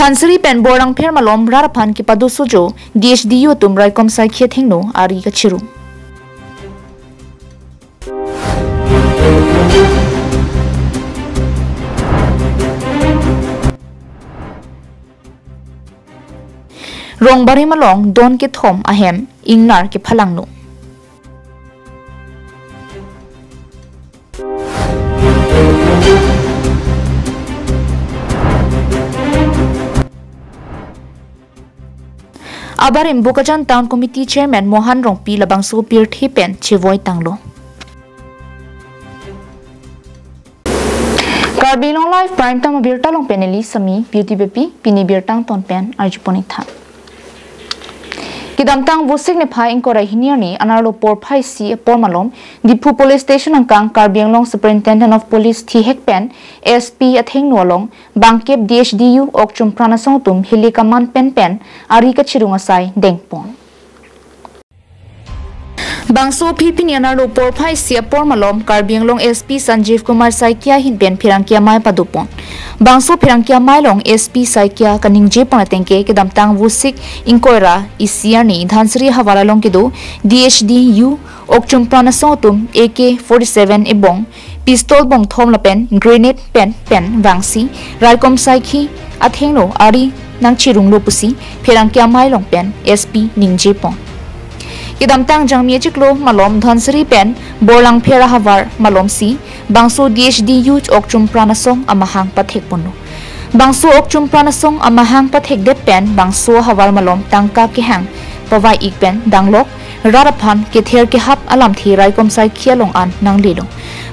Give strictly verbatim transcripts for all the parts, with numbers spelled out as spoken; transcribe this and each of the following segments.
Dhansiri pen Borlangpher malom rat aphan kepado sojo, D H D U atum raikom saikhi athengno ari kachirung. Rongbarim along don kethom ahem ingnar kephalangno. Abarim Bokajan Town Committee Chairman Mohan Rongpi labangso pirthe pen chevoi tanglo. Karbi Anglong Live Prime Time abirta along pen neli Sami Beauty Beypi, pini birta angton pen arjupon-ik tha. Kedamtang Vosik niphai ingkoi ra hini arni anerlo porphai isi apor malom Diphu Police Station angkang Karbi Anglong Superintendent of Police thihek pen S P athengno along bangkep D H D U ok Chumpran asong atum hili kaman pen pen ari kachirung asai dengpon. Bangso aphi pini anerlo porphai isi apor malom Karbi Anglong S P Sanjeev Kumar Saikia ahin pen pherangke amei padopon. Bangso pherangke amei along S P Saikia kaningjepon atengke kedamtang Vosik ingkoi ra isi arni Dhansiri ahavar along kedo D H D U ok Chumpran asong atum A K forty-seven ebong pistol bongthom lapen grenade pen pen vangsi raikom saikhi athengno ari nangchirunglo pusi pherangke amei along pen S P ningjepon. Kedamtang Jangmi achiklo malom Dhansiri pen Borlangpher ahavar malomsi bangso D H D U ok Chumpran asong amahang pathekponlo. Bangso ok Chumpran asong amahang pathekdet pen bangso ahavar malom tangka kehang pavai-ik pen danglok rat aphan kether kehap alamthe raikom saikhi along an nanglelo.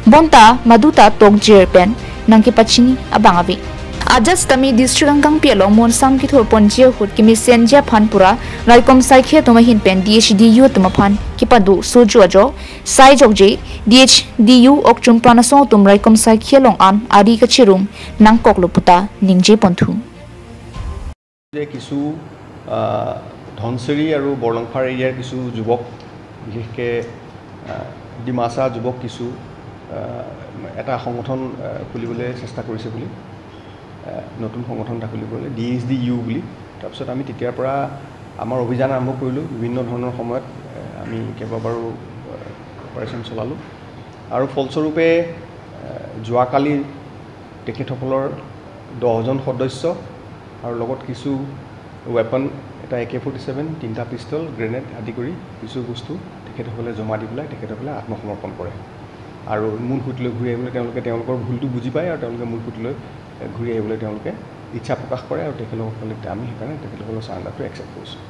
Bonta maduta tokjir pen nangkepachini abang ave. Ajat sitame district angkangpi along monsam kethurponji ahut kemesenji aphan pura raikom saikhi atum ahin pen D H D U atum aphan kepado sojo ajok sai jokje D H D U ok Chumpran asong atum raikom saikhi along an ari kachirung nangkoklo puta ningjeponthu. যে কিছু, আহ, ধনচিৰি আৰু বৰলংফাৰ এৰিয়াৰ কিছু যুৱক, বিশেষকৈ, আহ, ডিমাচা যুৱক কিছু, আহ, এটা সংগঠন, আহ, খুলিবলৈ চেষ্টা কৰিছে বুলি, আহ, নতুন সংগঠন এটা খুলিবলৈ, ডি এইচ ডি ইউ বুলি। তাৰপিছত আমি তেতিয়াৰ পৰা আমাৰ অভিযান আৰম্ভ কৰিলোঁ। বিভিন্ন ধৰণৰ সময়ত, আহ, আমি কেইবাবাৰো, আহ, অপাৰেশ্যন চলালোঁ আৰু ফলস্বৰূপে, আহ, যোৱাকালি তেখেতসকলৰ দহজন সদস্য আৰু লগত কিছু ৱেপন, এটা এ কে ফৰ্টি ছেভেন, তিনিটা পিষ্টল, গ্ৰেনেড আদি কৰি কিছু বস্তু তেখেতসকলে জমা দি পেলাই তেখেতসকলে আত্মসমৰ্পণ কৰে। আৰু মূল সুঁতিলৈ ঘূৰি আহিবলৈ তেওঁলোকে তেওঁলোকৰ ভুলটো বুজি পায় আৰু তেওঁলোকে মূল সুঁতিলৈ, এ, ঘূৰি আহিবলৈ তেওঁলোকে ইচ্ছা প্ৰকাশ কৰে আৰু তেখেতসকলে, আমি সেইকাৰণে তেখেতসকলৰ চাৰেণ্ডাৰটো একচেপ্ট কৰিছোঁ।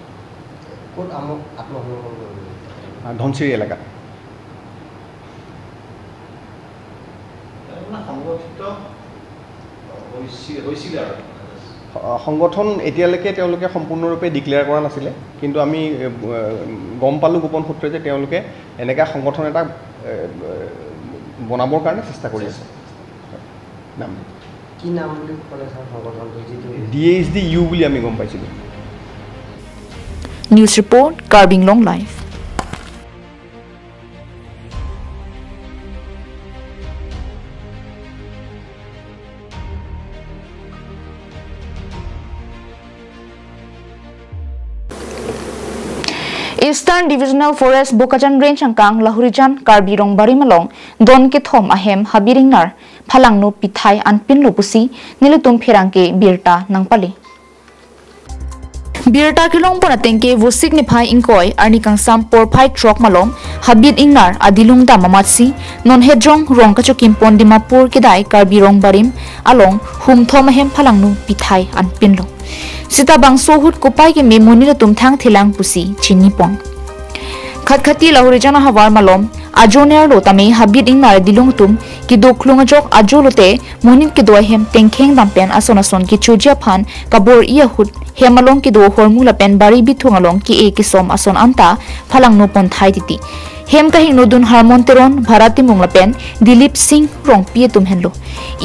ক'ত আমক আত্মসমৰ্পণ কৰিবলৈ? আ, ধনচিৰি এলেকাত। মানে সংগঠিত হৈছি-, হৈছিলে আৰু। স-, সংগঠন এতিয়ালৈকে তেওঁলোকে সম্পূৰ্ণৰূপে ডিক্লেয়াৰ কৰা নাছিলে, কিন্তু আমি, এ, ব-, গম পালোঁ গোপন সূত্ৰে যে তেওঁলোকে এনেকা সংগঠন এটা, এ, ব-, বনাবৰ কাৰণে চেষ্টা কৰি আছে। নাম? কি নাম বুলি ক'লে ছাৰ সংগঠনটো যিটো? ডি এইচ ডি ইউ বুলি আমি গম পাইছিলোঁ। News report, Karbi Anglong Live. Eastern Divisional Forest Bokajan Range angkang Lahorijan Karbi Rongbarim along don kethom ahem habit ingnar phalangno pithai anpinlo pusi nelitum pherangke birta nangpale. Birta kelongpon atengke Vosik niphai ingkoi arni kangsam porphai throk malom habit ingnar adilung dam amatsi non Hejong rong kachokimpon Dimapur kedai Karbi Rongbarim along humthom ahem phalangno pithai anpinlo. Sita bangso ahut kopai keme monit atum thangthelang pusi chinipon. Khatkhati Lahorijan ahavar malom ajo nerlo tame habit ingnar adilung atum kedoklung ajok ajo lote monit kedo ahem tengkheng dam pen ason ason kechoji aphan kabor-i ahut hem along kedo ahormu lapen bari bithung along ke-e kesom ason anta phalangno ponthai titi. Hem kahingnodun Harmon Teron, Bharat Timung lapen Dilip Singh Rongpi atum henlo.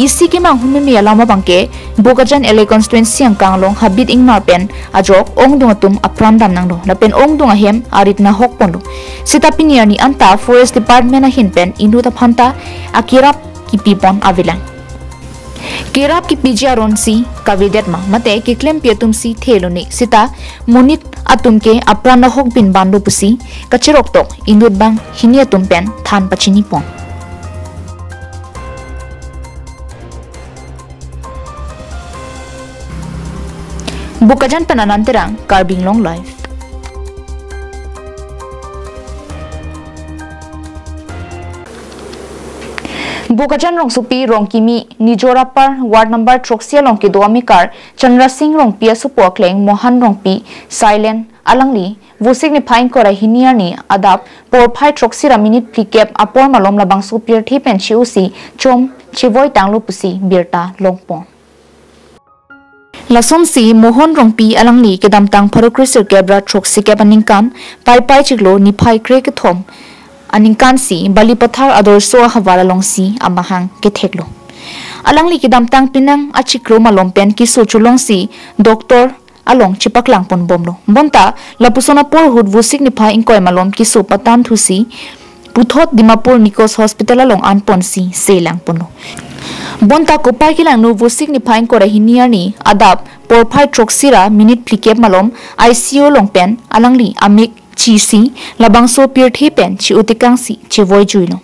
Isi kemanghun meme alam abangke Bokajan L A constituency angkang along habit ingnar pen ajok ongdung atum apran damnanglo lapen ongdung ahem arit nahokponlo. Sita pini arni anta Forest Department ahin pen inut aphanta akirap kipipon avelang. Kerap kepiji aron si kavedet ma, mate keklempi atum si thelo ne, seta monit atum ke apran ahok bin banlo pusi kacheroktok inut banghini atum pen than pachini pon. Bokajan pen Anand Terang, Karbi Anglong Live. Bokajan rongsopi Rongkimi Nijorapar ward number throksi along kedo amekar Chandra Singh Rongpi asopo akleng Mohan Rongpi Silent alangli Vosik niphai ingkoi ra hini arni adap porphai throksi ra minute phlikep apor malom labangso pirthe pen che-osi chom chevoi tanglo pusi birta longpon. Lasonsi Mohan Rongpi alangli kedamtang pharo kre sirkep ra throksi kep aningkan Paipai chiklo niphai kre kethom aningkan si Balipathar Adorsho ahavar alongsi amahang ketheklo. Alangli kedamtang penang achiklo malom pen keso cholongsi doctor along chepaklang pon bomlo. Bonta lapuson apor ahut Vosik niphai ingkoi malom keso patanthusi puthot Dimapur Nikos Hospital along an ponsi selang ponlo. Bonta kopai kelangno Vosik niphai ingkoi ra hini arni adap porphai throksi ra minute phlikep malom I C U along pen alangli amek chisi labangso pirthe pen che-o tekangsi chevoi juilo.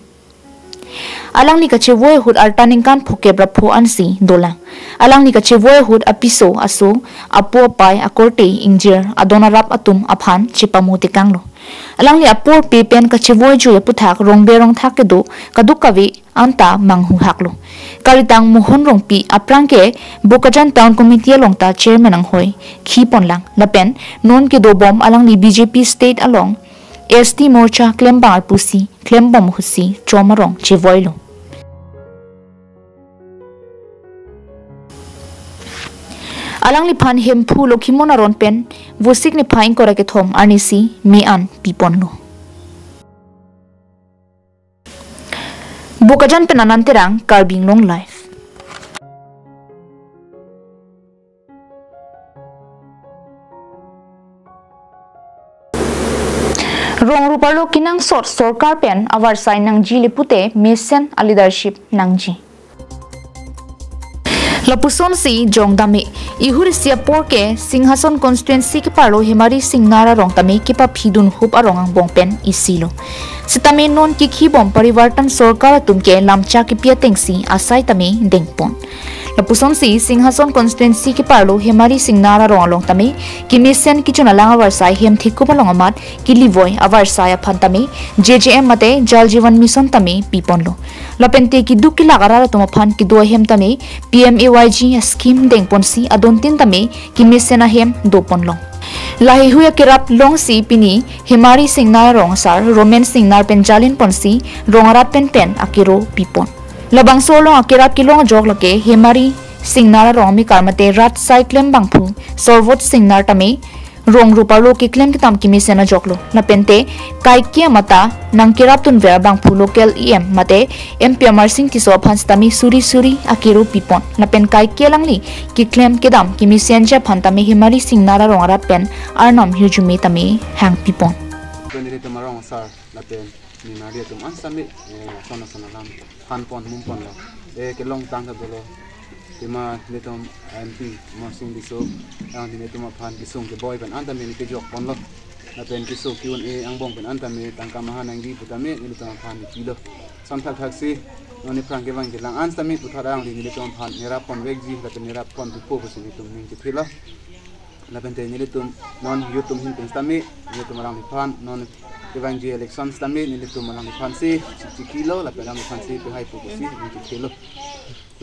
Alangli kachevoi ahut arta ningkan phokep ra pho ansi dolang. Alangli kachevoi ahut apiso aso, apo apai akorte ingjir adon arap atum aphan chepamo tekanglo. Alangli apor pe pen kachevoi jui aputhak rongbe rongthak kedo kadokave anta manghuhaklo. Kalitang Mohan Rongpi aphrang ke Bokajan Town Committee along ta chairman anghoi khi ponlang. Lapen non kedo bom alangli B J P state along S T Morcha klembang arpusi klembom ahutsi chom arong chevoilo. Alangliphan Hemphu Lokhimon aron pen Vosik niphai ingkoi ra kethom arnisi me-an piponlo. Bokajan pen Anand Terang, Karbi Anglong Live. Rong ru parlo kenangsot sorkar pen avarsai nangjile pute mesen a leadership nangji. Lapusonsi jongdame, ihur isi apor ke Singhason constituency keparlo Hemari Singnar arong tame kepaphidun hup arong angbong pen isilo. Sitame non kekhibom parivartan sorkar atum ke lamchak kepi atengsi asai tame dengpon. Lapusonsi Singhason constituency keparlo Hemari Singnar arong along tame kemesen kejun alang avarsai hem thekup along amat kelivoi avarsai aphan tame J J M mate Jal Jeevan Mission tame piponlo. Lapente keduk kelak arat atum aphan kedo ahem tame P M A Y G scheme dengponsi adontin tame kemesen ahem doponlong. Laheihui akerap longsi pini Hemari Singnar arong asar Roman Singnar pen jalin ponsi rong arat pen pen akero pipon. Labangso along akerap kelong ajok lake Hemari Singnar arong amekar mate rat sai klembangphu Sorvot Singnar tame rong ru parlo keklem kedam kemesen ajoklo. Lapente kaike amata nangkerap tunver abangphu local E M mate M P Amarsing Tisso aphan sitame suri suri akero pipon. Lapen kaike alangli keklem kedam kemesenji aphan tame Hemari Singnar arong arat pen arnam hirjume tame hang pipon. Pen ilitum arong asar lapen ninari atum an sitame, eh, ason ason alam thanpon mumponlo. Eh, kelongtang ta dolo. Pima nelitum M P Amarsing Tisso, alangli nelitum aphan kesung keboi pen an tame neli kejokponlo. Lapen keso ke-un-e angbong pen an tame tangka maha nangji pu tame nelitum aphan nepilo. Ason thakthaksi non aphrang kevang kelang an sitame puthot alangli nelitum aphan nerap ponvekji lapen nerap pon thupo pusi nelitum ning kethelo. Lapente nelitum non youth atum ahin pen sitame nelitum alangliphan non kevangji election sitame nelitum alangliphansi chikchikilo lapen alangliphansi pehai pu pusi ning kethelo.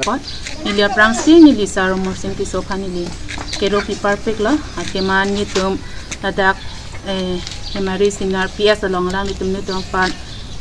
Pon, neli aphrangsi neli Sar Amarsing Tisso aphan neli kero pi parpiklo, akeman nelitum ladak, eh, Hemari Singnar P S along alanglitum nelitum aphan,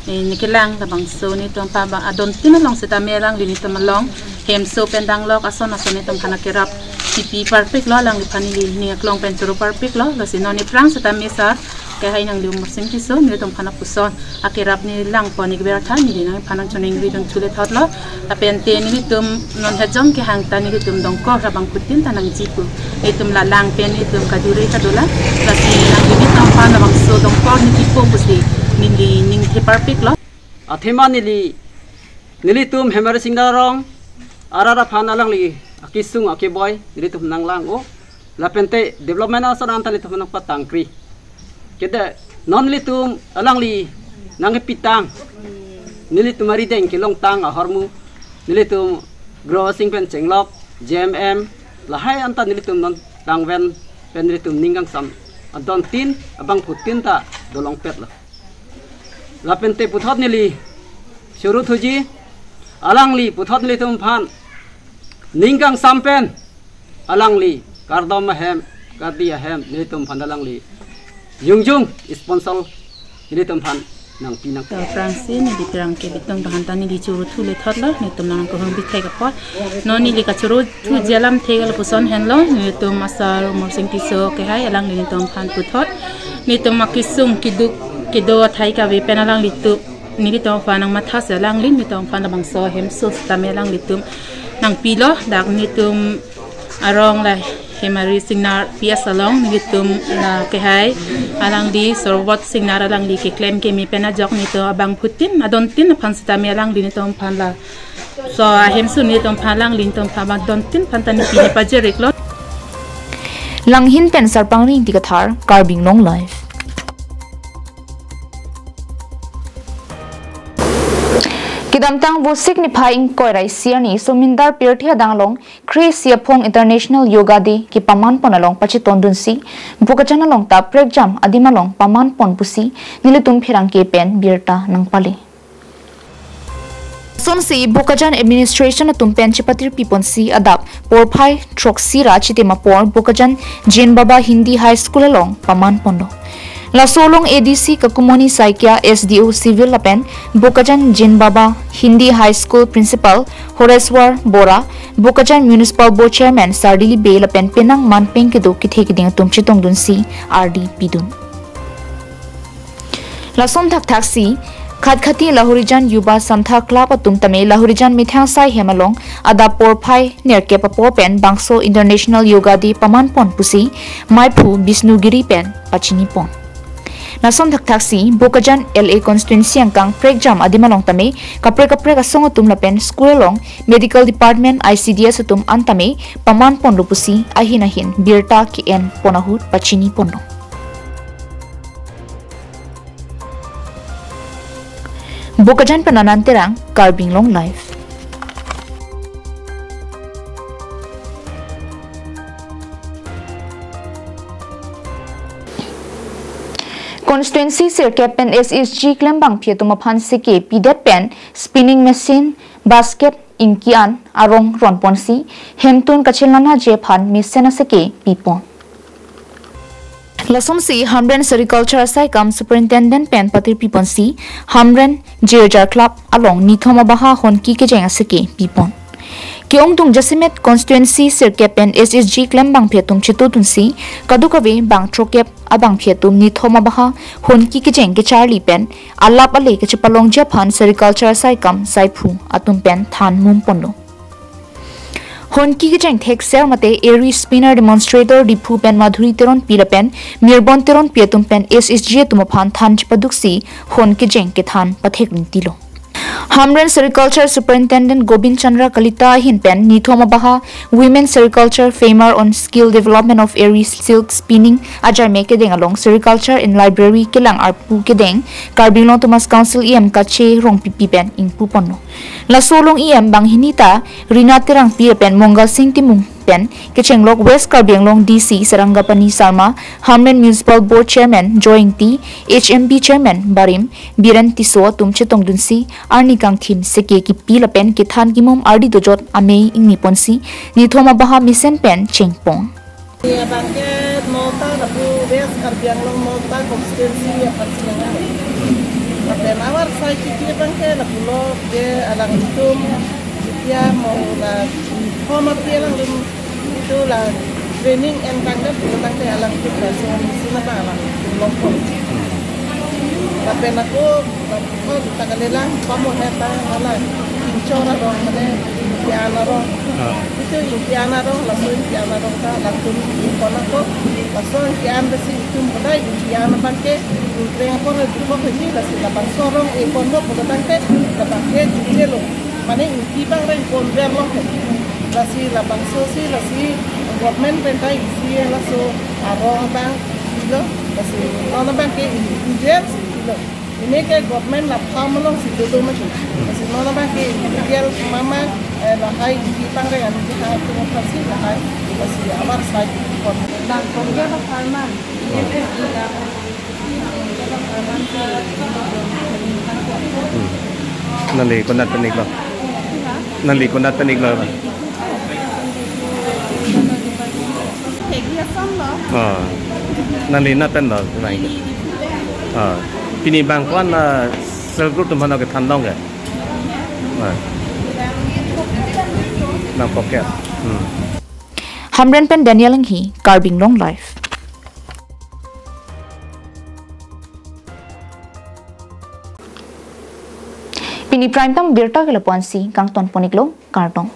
eh, nekelang labangso nelitum aphan ba adontin along sitame alangli nelitum along hemso pen danglok ason ason nelitum aphan akerap kepi parpiklo, alangliphan neli ning aklong pen choro parpiklo, lasi non aphrang sitame sar kehai nangli Amarsing Tisso nelitum aphan lapuson akerap nelangpon ik bertha neli nangphan nangchoningri dun chule thotlo. Lapente nelitum non hajong kehang ta nelitum dongkor abangphutin ta nangji pu. Nelitum lalang pen nelitum kadure kadolang. Lasi nangli nelitum aphan labangso dongkor nepipo pusi neli ning the parpiklo. Athema neli, nelitum Hemari Singnar arong arat aphan alangli akesung akeboi nelitum nanglang-o. Lapente development ason anta nelitum nangpatangkri. Kede non nelitum alangli nangkepitang, nelitum arideng kelongtang ahormu, nelitum Grow Sing pen chenglok, J M M, lahai anta nelitum non tangven pen nelitum ning kangsam adontin abangphutin ta dolongpetlo. Lapente puthot neli choro thuji, alangli puthot nelitum aphan ning kangsam pen alangli kardom ahem, kardi ahem nelitum aphan alangli jongjong sponsor nelitum aphan nangpi nang. To prangsi neli pirang ke bitong bahan ta neli choro thu le thotlo, nelitum nangkehong bithek apot. Non neli kachoro thuji alamthe ke lapuson henlo, nelitum asar Morsing Tisso kehai alangli nelitum aphan puthot, nelitum akesung keduk kedo athai kave pen alanglitum nelitum aphan nangmathasi alangli nelitum aphan labangso ahemso sitame alanglitum nangpilo, dak nelitum arong la Hemari Singnar P S along nelitum la kehai alangli Sorwot Singnar alangli keklem keme pen ajok nelitum abangphutin adontin aphan sitame alangli nelitum aphan laso ahemso nelitum aphan alangli nelitum aphan adontin aphan ta neli pini pajiriklo. Langhin pen Sarpangri Ingti Kathar, Karbi Anglong Live. Kedamtang Vosik niphai ingkoi ra isi arni Somindar Pirthe adang along kre-isi aphong International Yoga Day kepaman pon along pachetongdunsi Bokajan along ta prekjam adim along paman pon pusi nelitum pherangke pen birta nangpale. Lasonsi Bokajan Administration atum pen chepatirpi ponsi adap porphai throksi ra chitim apor Bokajan Jain Baba Hindi High School along paman ponlo. Laso along A D C Kakumoni Saikia, S D O Civil lapen Bokajan Jain Baba Hindi High School Principal Horeswar Bora, Bokajan Municipal Board Chairman Sardili Bey lapen penang manpeng kedo kethe keding atum chetongdunsi ardi pidun. Lason thakthaksi Khatkhati Lahorijan Yuba Santha Club atum tame Lahorijan Methang Saihem along adap porphai nerkep apor pen bangso International Yoga Day paman pon pusi maiphu Bishnugiri pen pachini pon. Lason thakthaksi Bokajan L A constituency angkang prekjam adim along tame kaprek kaprek asong atum lapen school along medical department, I C D S atum an tame paman ponlo pusi ahin ahin birta ke-en pon ahut pachini ponlo. Bokajan pen Anand Terang, Karbi Anglong Live. Constituency sirkep pen S H G klembangpi atum aphan seke pidet pen spinning machine, basket, ingki an arong ron ponsi hemtun kachinlonang ji aphan mesen aseke pipon. Lasonsi Hamren Sericulture asai kam Superintendent pen patirpi ponsi Hamren Jirja Club along nithom abaha honki kejeng aseke pipon. Ke-ongdung jasemet constituency sirkep pen S H G klembangpi atum chetongdunsi kadokave bang throkep abangpi atum nithom abaha honki kejeng kecharli pen alap ale kachepalongji aphan Sericulture asai kam saiphu atum pen than mum ponlo. Honki kejeng thekser mate eri spinner demonstrator Diphu pen Madhuri Teronpi lapen Mirbon Teronpi atum pen S H G atum aphan than chepaduksi hon kejeng kethan pathek ringtilo. Hamren Sericulture Superintendent Gobind Chandra Kalita ahin pen nithom abaha Women Sericulture Femur on Skill Development of Eri Silk Spinning ajarme kedeng along Sericulture and Library kelang arpu kedeng Karbi Anglong Autonomous Council E M Kache Rongpipi pen ingpu ponlo. Laso along E M banghini ta Rina Terangpi pen Mongal Sing Timung pen kechenglok West Karbi Anglong D C Sarangapani Sarma, Hamren Municipal Board Chairman Joy Ingti, H M B Chairman Barim Biren Tisso atum chetongdunsi arni kangthim seke kipi lapen kethan kimum ardi dojot amei ingni ponsi nithom abaha mesen pen chengpon. Abangke nota lapu West Karbi Anglong nota constituency aphan sinang. Lapen awar sai kiki abangke lapulo ke alangtum ya mo la form api alangtum itu la training en tangkap itu tangke alangtum la so sina ba alangtum longkong. Lapen ako Kok takalelang pamo heta hala inchor arong mane ingkian arong. Ah. Itu ingkian arong, laso ingkian arong ta langsung ingkon ako. Laso ingkian besi itum bodai ingkian abangke ingkreng ako na jukok ini lasi labangso arong ingkon mo pada tangke labangke jukelo. Mane ingki bang reng kon ber lo ke. Lasi labangso si lasi government pen ta isi laso arong abang ilo, lasi non abang ke individual si ilo. Pini ke government la farm along si dodo mati. Lasi non abang ke individual mama, eh, lahai isi tang re ani ha tu mati si lahai. Lasi abar sai kon. Bang kongke ba farman. Hmm. Nangli konat pen iklo? Nangli konat pen iklo, bang? Peggy Assam lo. Oh. Nangli nat pen lo, bang? Oh. Pini bang ko-an, ah, self group atum aphan kethan long ke? Oh. Nang pocket. Hmm. Hamren pen Daniel Enghi, Karbi Anglong Live. Pini prime time birta ke lapu-an si kangton pon iklo, kardom.